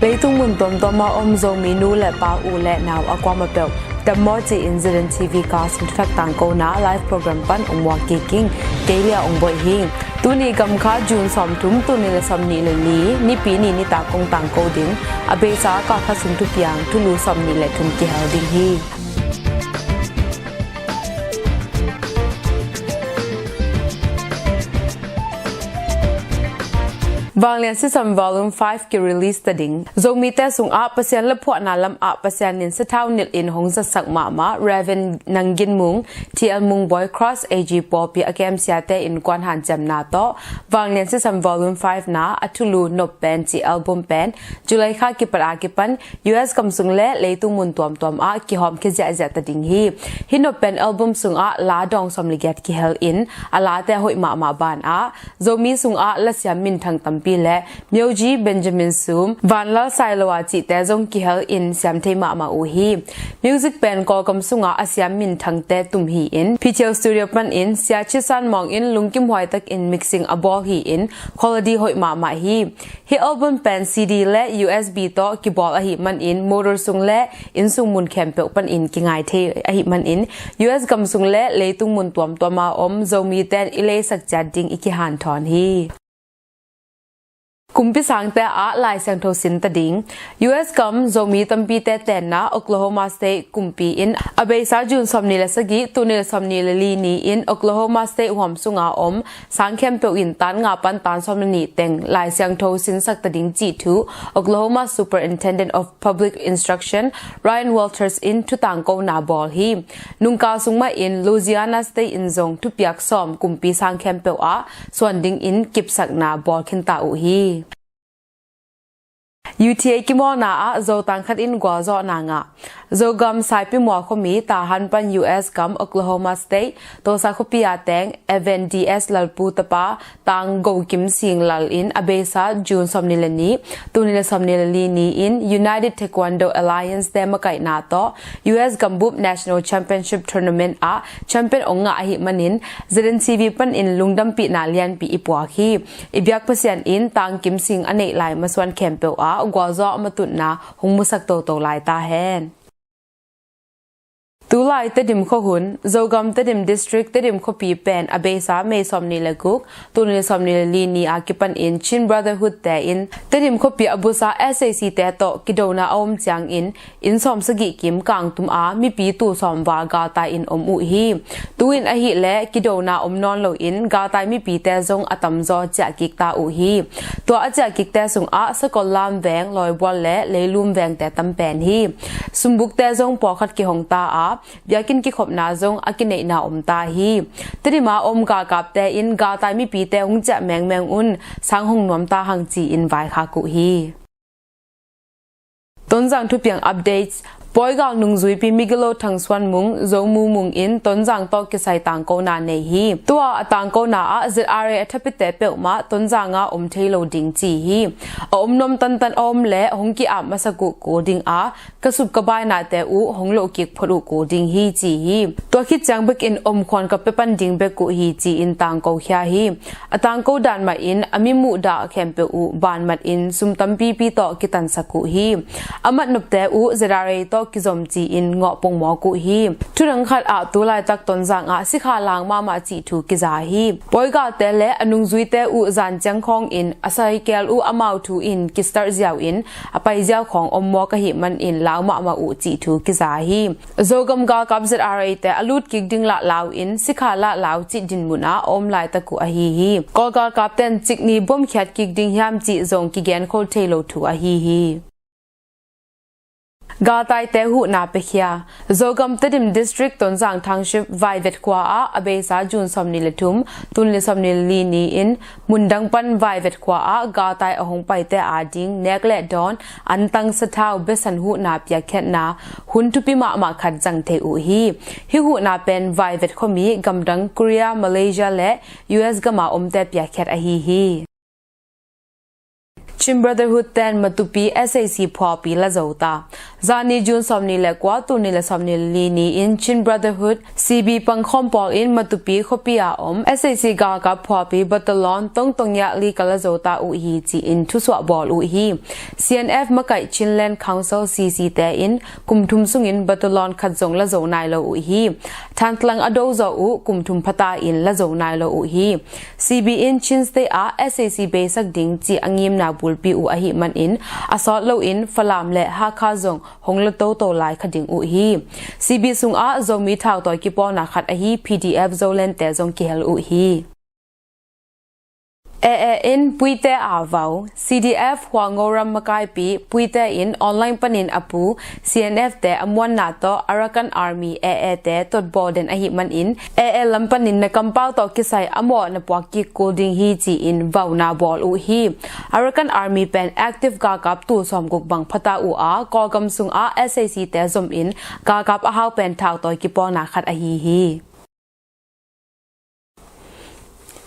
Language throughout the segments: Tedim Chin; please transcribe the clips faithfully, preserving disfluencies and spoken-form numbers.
Leitung mun tuamtuam a om Zomi nu le pa, u le nau a kuamah peuh dammaw ci-in Z N T V Khasi thuthak tangkona live program pan ong muak kik ing. Kei Lia Ong Boih hi. Tuni gam kha June sawmthum, tul nih le sawmnih le li, Nipi ni nitak kong tangko ding. A beisa kal khat sung thupiang thulu sawmnih le thum kihel ding hi. Vanglian Sisan Volume five ki-release ta ding. Zomite sungah Pasian laphuahna lamah Pasian in sathau nilhin hong zatsak mahmah Rev. Nang Gin Mung, T L Mung Boy, Cross A G pawlpi a kemsiate innkuan hanciamna tawh Vanglian Sisan Volume five na a thulu Nop Pen ci album pen July kha kipat a kipan U S gam sung le leitung mun tuamtuam ah kihawmkhia ziahziah ta ding hi. Hih Nop Pen album sungah la dawng sawm le giat kihel in, a late a hoih mahmah banah Zomi sungah lasiam minthang tampi le Myoji, Benjamin Sum, Vanlal Sailoa cihte zong kihel in siam thei mahmah uh hi. Music pen Kawlgam sungah a siam minthangte tum hi-in Phi Thiau Studio panin Sia Chisan Mawng in lungkim huaitakin mixing a bawl hi-in quality hoih mahmah hi. Hih album pen C D le U S B tawh kibawl ahih manin motor sung le innsung mun khempeuh panin kingai thei ahih manin U S gam sung le leitung mun tuamtuam a om Zomite in i leisak ciat ding i kihanthawn hi. Kumpi sangte ah Lai Siangtho sin ta ding. U S gam Zomi tampite tenna Oklahoma State kumpi in a beisa June sawmnih le sagih, tul nih le sawmnih le li ni-in Oklahoma State huam sunga om sang khempeuh in tan nga pan tan sawm le nih teng Lai Siangtho sinsak ta ding cih thu Oklahoma Superintendent of Public Instruction Ryan Walters in thutangkona bawl hi. Nungkal sung mahin Louisiana State in zong thupiak sawm kumpi sang khempeuh ah suan dingin kipsakna bawl khinta uh hi. U T A kimawlna ah Zotang khat in gualzawhna ngah. Zogam Saipimual khuami Tahan pan U S gam Oklahoma State Tulsa khuapi a teng Evan D S Lalpu tapa Tang Go Kim Sing Lal in a beisa June sawmnih le nih, tul nih le sawmnih le li ni-in United Taekwondo Alliance te makaihna tawh U S gambup National Championship Tournament ah champion ong ngah ahih manin Z N T V panin lungdampihna lianpi i puak hi. I biak Pasian in Tang Kim Sing a neih lai masuan khempeuh ah gualzawh a matutna hong musak toto lai ta hen. Tulai Tedim khuahun. Zogam Tedim District, Tedim khuapi pen a beisa May sawmnih le guk, tul nih le sawmnih le li ni a kipanin Chin Brotherhood te in Tedim khuapi a busa S A C te tawh kidona a om ciangin inn sawmsagih kim kangtum a mipi tul sawm val galtai in om uh hi. Tu-in ahileh kidona om nawn loin galtai mipite zong a tamzaw ciahkik ta uh hi. Tua a ciahkikte sungah Sakollam veng, Lawibual le Leilum vengte tam pen hi. Sumbukte zong pawlkhat kihong ta a, biakinn kikhopna zong a kineihna om ta hi. Tedim a om galkapte in galtai mipite hong ciah mengmeng un, sang hong nuam ta hang ci-in vaikhak uh hi. Tonzang thupiang updates. Pawigal nungzuipi migilo Thang Suan Mung, Zomu Mung in Tonzang tawh kisai tangkona nei hi. Tua a tangkona ah Z R A a thapite peuhmah Tonzang ah om thei lo ding ci hi. A om nuam tantan a om le hong ki-ap masak uh kul ding a, ka sup ka bainate uh hong loh kik phot uh kul ding hi ci hi. Tua khit ciang bekin omkhuan ka pia pan ding bek uh hi ci-in tangko khia hi. A tangko dan mahin a mimuh dah khempeuh uh banmat in sum tampipi tawh kitansak uh hi. A matnopte uh Z R A tawh kizom ci-in ngawh pongmawk uh hi. Thudang khat ah tulaitak Tonzang ah sikha lang mahmah cih thu kiza hi. Pawigalte le a nungzuite uh zan ciang khawngin a saikel uh amau thu in kistart ziau in a paiziau khawng om mawk ahih manin lau mahmah uh cih thu kiza hi. Zogam galkap Z R A te a lut kik ding lahlau in sikha lahlau cih dinmun ah a om laitak uh ahi hi. Kawl galkapte in cik ni buamkhiat kik ding hiam cih zong kigenkhol thei lo thu ahi hi. Galtaite huhna piakhia. Zogam Tedim District Tonzang Township Vaivet khua ah a beisa June sawmnih le thum, tul nih le sawmnih le li ni-in mundang pan Vaivet khua ah galtai a hong paite ading nek le dawn, antang, sathau, besan huhna piakkhiatna hun thupi mahmah khat zang thei uh hi. Hih huhna pen Vaivet khuami gamdang Korea, Malaysia le U S gam a omte piakkhiat ahi hi. Chin Brotherhood ten Matupi S A C phuahpi la zo ta. Zani June sawmnih le kua, tul nih le sawmnih le li ni-in Chin Brotherhood C B pangkhawm pawl in Matupi khuapi a om S A C galkap phuahpi battalion tongtong yah li ka la zo ta uh hi ci-in thusuah bawl uh hi. C N F makaih Chinland Council C C te in kum thum sungin battalion khat zong la zo nai lo uh hi. Thantlang a do zawh uh kum thum phata in la zo nai lo uh hi. C B in Chin State ah S A C beisak ding ci a ngimna bulpi uh ahih manin a sawt loin Falam le Hakha zong hong la toto lai kha ding uh hi. C B sungah Zomi thautawi kipawlna khat ahi P D F Zoland te zong kihel uh hi. A A in Puite a vau. C D F Huangoram makaipi Puite in online panin a pu C N F te a muanna tawh Arakan Army A A te totbawl den ahih manin A A lam panin na kampau tawh kisai a mawh na puak kik kul ding hi ci-in vauna bawl uh hi. Arakan Army pen active galkap tul sawmguk bang phata uh a, Kawlgam sungah S A C te zom in galkap a hau pen thautawi kipawlna khat ahi hi.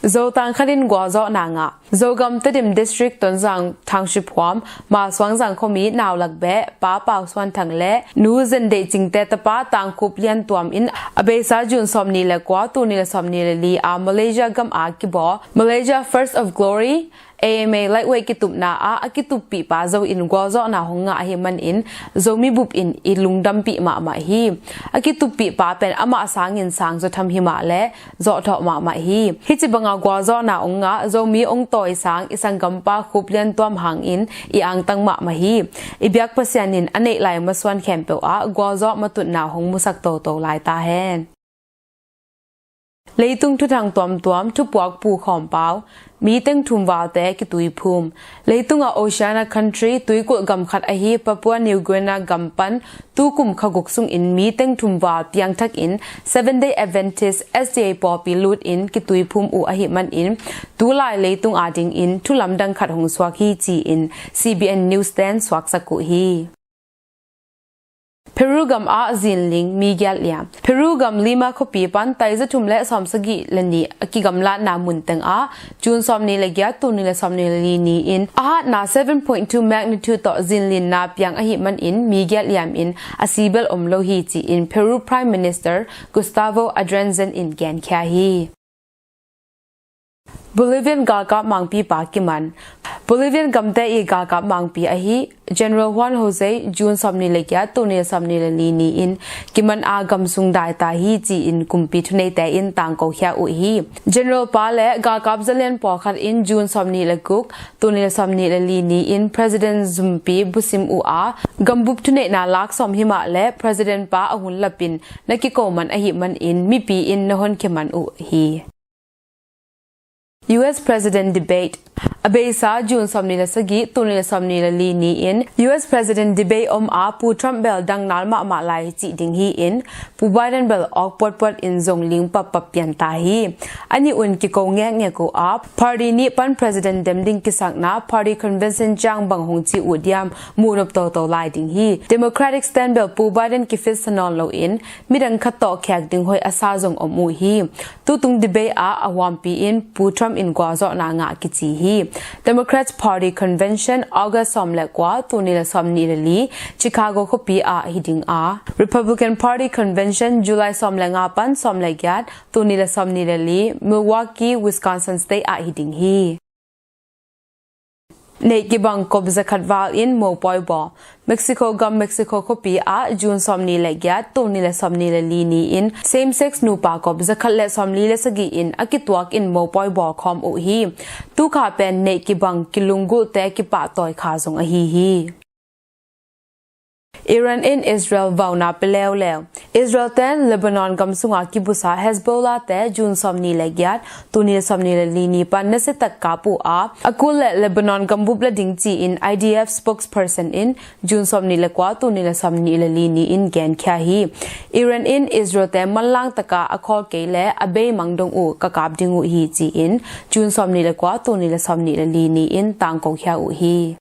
Zotang khat in gualzawhna ngah. Zogam Tedim District Tonzang Township huam Malsuangzang khuami naulak beh Pa Pau Suan Thang le Nu Zen Deih Cingte tapa Tangkhup Lian Tuam in a beisa June sawmnih le kua, tul nih le sawmnih le li a Malaysia gam a kibawl Malaysia First of Glory A M A Lightweight kitupna ah a kituppihpa zo in gualzawhna hong ngah ahih manin Zomi bup in i lungdampih mahmah hi. A kituppihpa pen amah sangin sang zaw tham himah le zawhthawh mahmah hi. Hici banga gualzawhna hong ngah Zomi hong tawi sang i sanggampa Khup Lian Tuam hangin i angtang mahmah hi. I biak Pasian in a neih lai masuan khempeuh ah gualzawh matutna hong musak toto lai ta hen. Leitung thuthang tuamtuam thupuak pu khawmpau, mi teng thum valte kituiphum. Leitungah Oceania country tuikulh gam khat ahi Papua New Guinea gam pan tukum kha guk sungin mi teng thum val piangthak in Seven Day Adventist S D A pawlpi lut in kituiphum uh ahih manin tulai leitung adingin thulamdang khat hong suak hi ci-in C B N News ten suaksak uh hi. Peru gam ah zinling mi giat liam. Peru gam Lima khuapi pan taiza thum le sawmsagih le nih a kigamlatna mun tengah June sawmnih le giat, tul nih le sawmnih le li ni-in a hatna seven point two magnitude tawh zinlinna piang ahih manin mi giat liam in a si bel om lo hi ci-in Peru Prime Minister Gustavo Adrianzan in genkhia hi. Bolivian galkap mangpipa kiman. Bolivian gamte i galkap mangpi ahi General Juan Jose June sawmnih le giat, tul nih le sawmnih le li ni-in kiman a gamsung daita hi ci-in kumpi thuneite in tangko khia uh hi. General pa le galkap zalian pawlkhat in June sawmnih le guk, tul nih le sawmnih le li ni-in President zumpi busim uh a, gambup thuneihna lak sawm himah le President pa a hun lapin na kiko man ahih manin mipi in na honkhia man uh hi. U S President Debate. A beisa June sawmnih le sagih, tul nih le sawmnih le li ni-in U S President Debate om a Pu Trump bel dangnal mahmah lai cih ding hi-in Pu Biden bel awk puatpuat in zong ling pappap pian ta hi. A nih un kiko ngekngek uh a party nih pan President dem ding kisakna party convention ciang bang hong ci uh diam muhnop toto lai ding hi. Democratic stand bel Pu Biden kifitsa nawn loin midang khat tawh khek ding hoih a sa zong om uh hi. Tutung debate ah a huampi in Pu Trump in gualzawhna ngah kici hi. Democrats Party Convention August sawm le kua, tul nih le sawmnih le li, Chicago khuapi ah hi ding a, Republican Party Convention July sawm le nga pan sawm le giat, tul nih le sawmnih le li, Milwaukee, Wisconsin State ah hi ding hi. Neih kibang kop zakhat val in mopawi bawl. Mexico gam Mexico khuapi ah June sawmnih le giat, tul nih le sawmnih le li ni-in same-sex nupa kop zakhat le sawmli le sagih in a kituak in mopawi bawl khawm uh hi. Tukha pen neih kibang kilunggulhte kipahtawi kha zong ahi hi. Iran in Israel vauna pia leuleu. Israel ten Lebanon gam sunga kibusa Hezbollah te June sawmnih le giat, tul nih le sawmnih le li ni pan nasiatak kap uh a, a kul le Lebanon gambup la ding ci-in I D F spokesperson in June sawmnih le kua, tul nih le sawmnih le li ni-in genkhia hi. Iran in Israel te manlang taka a khawl kei le a beimang dong uh ka kap ding uh hi ci-in June sawmnih le kua, tul nih le sawmnih le li ni-in tangko khia uh hi.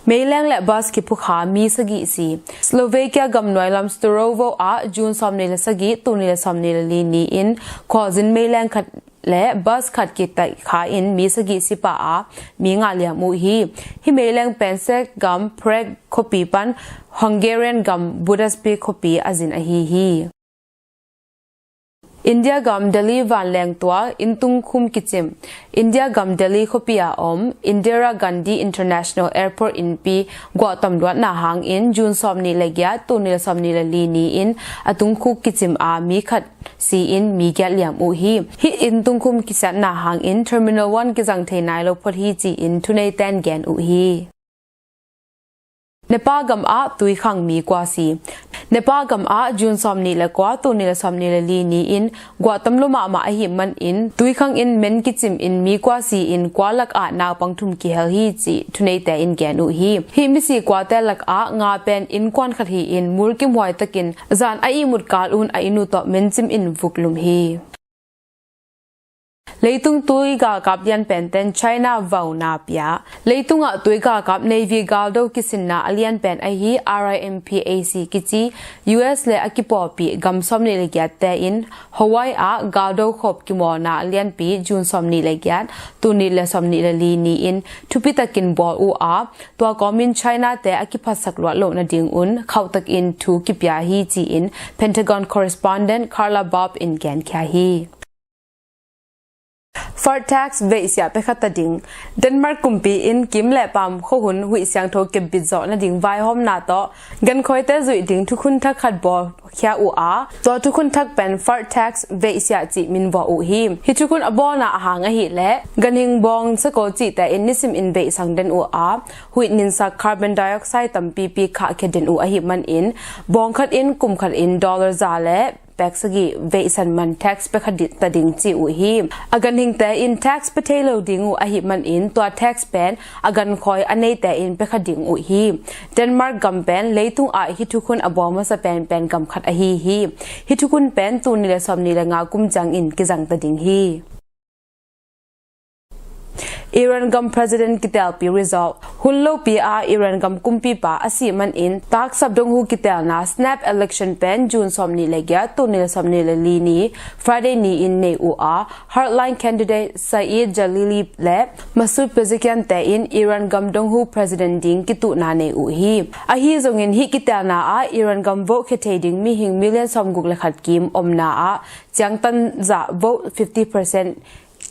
Meileng le bus kiphukha mi sagih si. Slovakia gamnuai lam Storovo ah June sawmnih le sagih, tul nih le sawmnih le li ni-in khualzin meileng khat le bus khat kitaih kha in mi sagih si pah a, mi nga liam uh hi. Hih meileng pen Czech gam Prague khuapi pan Hungarian gam Budapest khuapi a zin ahi hi. India gam Delhi vanleng tual inntungkhum kicim. India gam Delhi khuapi a om Indira Gandhi International Airport innpi guah tam luatna hangin June sawmnih le giat, tul nih le sawmnih le li ni-in a tungkhuk kicim a mi khat si-in mi giat liam uh hi. Hih inntungkhum kisiatna hangin Terminal one kizang thei nai lo phot hi ci-in thuneite in gen uh hi. Nepal gam ah tuikhang mi kua si. Nepal gam ah June sawmnih le kua, tul nih le sawmnih le li ni-in guah tam lua mahmah ahih manin tuikhang in men kicim in mi kua si-in kua lakah naupang thum kihel hi cih thuneite in gen uh hi. Hih misi kuate lakah nga pen innkuan khat hi-in mulkimhuai takin zan a ihmut kal un a inn uh tawh men cim in vuklum hi. Leitung tui galkap lianpenten China vauna pia. Leitungah tui galkap Navy galdo kisinna a lianpen ahi R I M P A C kici U S le a kipawlpih gam sawmnih le giatte in Hawaii ah galdo khop kimawlna a lianpi June sawmnih le giat, tul nih le sawmnih le li ni-in thupitakin bawl uh a, tua kawmin China te a kiphatsak luat loh nadingun khauhtakin thu kipia hi ci-in Pentagon correspondent Carla Babb in genkhia hi. Fart tax veihsiah pekhat ta ding. Denmark kumpi in kim le pam khuahun huih siangtho kepbit zawh nading vaihawmna tawh gankhawite zuih ding thukhun thak khat bawl khia uh a, tua thukhun thak pen fart tax veihsiah cih min vawh uh hi. Hih thukhun a bawlna a hang ahih leh ganhing bawng sako cihte in nisim in veihsang den uh a, huih ninsak carbon dioxide tampipi khahkhia den uh ahih manin bawng khat in kum khat in dollar za le pek sagih veihsan man tax pekha ta ding ci uh hi. A ganhingte in tax pe thei lo ding uh ahih manin tua tax pen a gankhawi a neite in pekha ding uh hi. Denmark gam pen leitung ah hih thukhun a bawl masa penpen gam khat ahi hi. Hih thukhun pen tul nih le sawmnih le nga kum ciangin kizang ta ding hi. Iran gam President kitelpi result. Hun lopi a Iran gam kumpipa a sih manin taksap donghu kitelna snap election pen June sawmnih le giat, tul nih le sawmnih le li ni Friday ni-in nei uh a, hardline candidate Saeed Jalili le Masoud Pezeshkian te in Iran gam donghu president ding kituhna nei uh hi. Ahi zongin hih kitelna ah Iran gam vote khia thei ding mihing million sawmguk le khat kim omna ah ciangtan zah vote fifty percent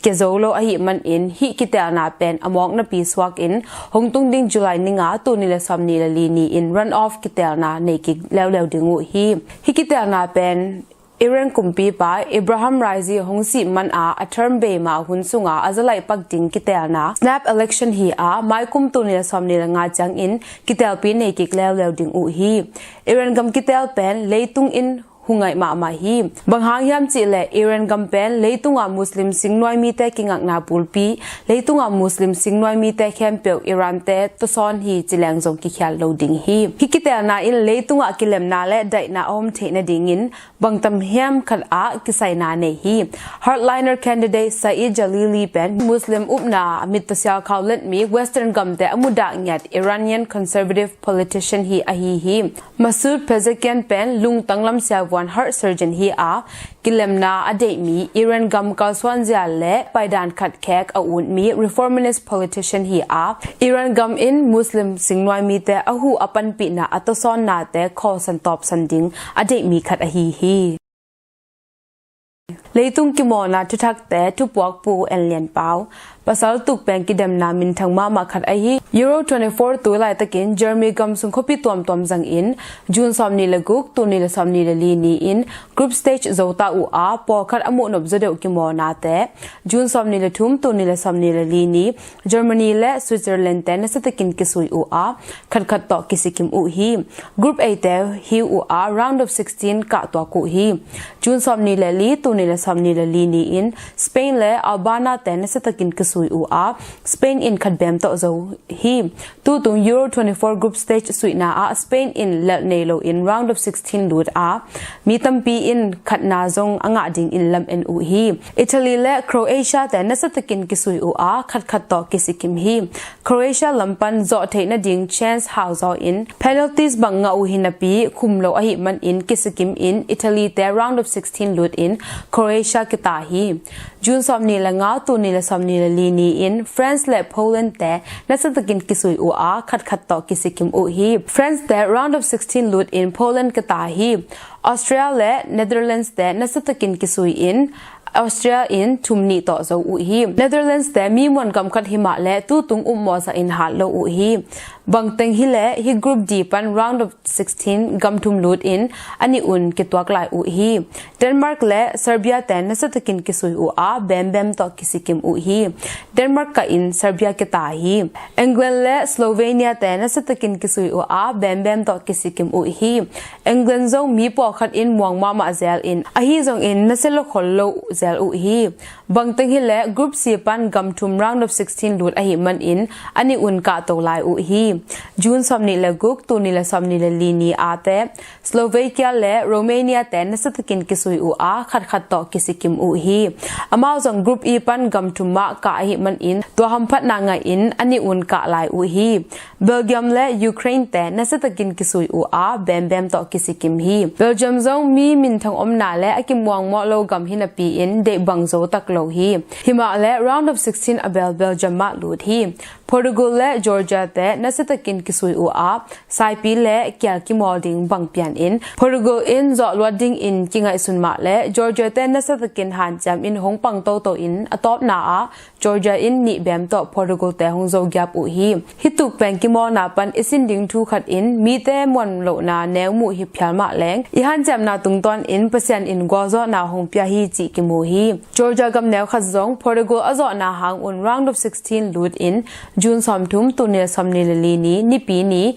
kia zo lo ahih manin hih kitelna pen a mawk napi suakin hong tung ding July ni nga, tul nih le sawmnih le li ni-in run off kitelna nei kik leuleu ding uh hi. Hih kitelna pen Iran kumpipa Ebrahim Raisi hong sih man a a term bei ma hun sunga a zalaih pak ding kitelna snap election hi a, maikum tul nih le sawmnih le nga ciangin kitelpi nei kik leuleu ding uh hi. Iran gam kitel pen leitung in hungaih mahmah hi. Bang hang hiam cihleh Iran gam pen leitungah Muslim singnuai mite kingakna bulpi, leitungah Muslim singnuai mite khempeuh Iran te tawsawn hi ci leng zong kikhial lo ding hi. Hih kitelna in leitungah kilemna le daihna a om theih nadingin bangtam hiam khat ah kisaina nei hi. Hardliner candidate Saeed Jalili pen Muslim upna a mittaw sialkhau letmi Western gamte a mudah ngiat Iranian conservative politician hi ahi hi. Masoud Pezeshkian pen lungtang lam siavuan heart surgeon hi a, kilemna a deihmi, Iran gam kalsuanzia le paidan khat khek a utmi reformist politician hi a, Iran gam in Muslim singnuai mite a huh a panpihna a tawsawnnate khawlsan tawpsan ding a deihmi khat ahi hi. Leitung kimawlna thuthakte thupuakpu En Lian Pau. Pasal tuk pen kidemna minthang mahmah khat ahi Euro twenty-four tui laitakin Germany gam sung khuapi tuamtuam zangin June sawmnih le guk, tul nih le sawmnih le li ni-in group stage zota uh a, pawlkhat a muhnop zaw deuh kimawlnate June sawmnih le thum, tul nih le sawmnih le li ni Germany le Switzerland te nasatakin kisui uh a, khatkhat tawh kisikim uh hi. Group A te hi uh a, round of sixteen kah tuak uh hi. June sawmnih le li, tul nih le sawmnih le li ni-in Spain le Albania te nasatakin kisui uh a, Spain in khat bem tawh zo hi. Tutung Euro twenty-four group stage suihna ah Spain in lelh nei loin round of sixteen lut a, mi tampi in khatna zong a ngah dingin lam en uh hi. Italy le Croatia te nasatakin kisui uh a, khatkhat tawh kisikim hi. Croatia lam pan zawh theih nading chance hau zaw in penalties bang ngah uh hi napi khum lo ahih manin kisikim in Italy te round of sixteen lut in Croatia Croatia kita hi. June sawmnih le nga, tul nih le sawmnih le li ni-in France le Poland te nasatakin kisui uh a, khatkhat tawh kisikim uh hi. France te round of sixteen lut in Poland kita hi. Austria le Netherlands te nasatakin kisui in Austria in thum nih tawh zo uh hi. Netherlands te mi muan gam khat himah le tutung upmawhsa in hat lo uh hi. Bangteng hileh hih Group D pan round of sixteen gam thum lut in a nih un kituak lai uh hi. Denmark le Serbia te nasatakin kisui uh a, bembem tawh kisikim uh hi. Denmark kah in Serbia kita hi. England le Slovenia te nasatakin kisui uh a, bembem tawh kisikim uh hi. England zong mi pawlkhat in muang mahmah zel in, ahi zongin nasia lo khol lo zel uh hi. Bangteng hileh Group C pan gam thum round of sixteen lut ahih manin a nih un kahto lai uh hi. June sawmnih le guk, tul nih le sawmnih le li ni a te Slovakia le Romania te nasatakin kisui uh a, khatkhat tawh kisikim uh hi. Amau zong Group E pan gam thum mah kah ahih manin tua hamphatna ngah in a nih un kah lai uh hi. Belgium le Ukraine te nasatakin kisui uh a, bembem tawh kisikim hi. Belgium zong mi minthang omna le a kimuangmawh lo gam hi napi-in deih bang zo tak lo hi. Himah le round of sixteen a bel Belgium mah lut hi. Portugal le Georgia te nasatakin kisui uh a, saipi le kial kimawl ding bang pian in Portugal in zawh luat dingin kingaihsun mah le Georgia te nasatakin hanciam in hong pang toto in a tawpna ah Georgia in nih bem tawh Portugal te hong zo giap uh hi. Hih tuk pen kimawlna pan i sin ding thu khat in mite muan lohna neu muh hi phial mah leng i hanciamna tungtawn in Pasian in gualzawhna hong pia hi cih kimu hi. Georgia gam neu khat zong Portugal a zawhna hang un round of sixteen lut in June sawmthum, tul nih le sawmnih le li ni, Nipi ni,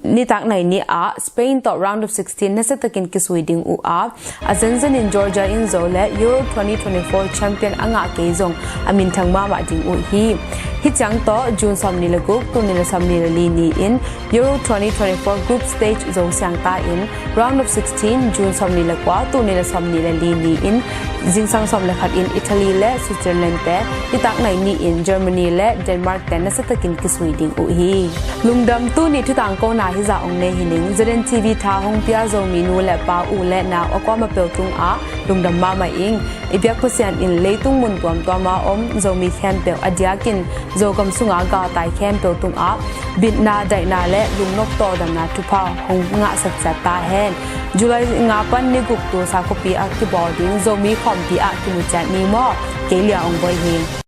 nitak nai ni ah Spain tawh round of sixteen nasiatakin kisui ding uh a, a zenzen in Georgia in zo le Euro twenty twenty-four champion a ngah kei zong a minthang mahmah ding uh hi. Hih ciang tawh June sawmnih le guk, tul nih le sawmnih le li ni in Euro twenty twenty-four group stage zo siang ta in round of sixteen June sawmnih le kua, tul nih le sawmnih le li ni in zingsang sawm le khat in Italy le Switzerland te, nitak nai ni in Germany le Denmark te nasiatakin kisui ding uh hi. Lungdam, tuni thutangkona hizah ong nei hi ning. ZNTV tha hong pia Zomi nu le pa, u le nau a kuamah peuh tungah lungdam mahmah ing. I biak Pasian in leitung mun tuamtuama om Zomi khempeuh a diakin Zogam sunga galtai khempeuh tungah bitna, daihna le lungnop tawldamna thupha hong ngahsak ciat ta hen. July nga pan ni guk Tulsa khuapi ah kibawl ding Zomi khawmpi ah kimu ciat ni maw. Kei Lia Ong Boih hi.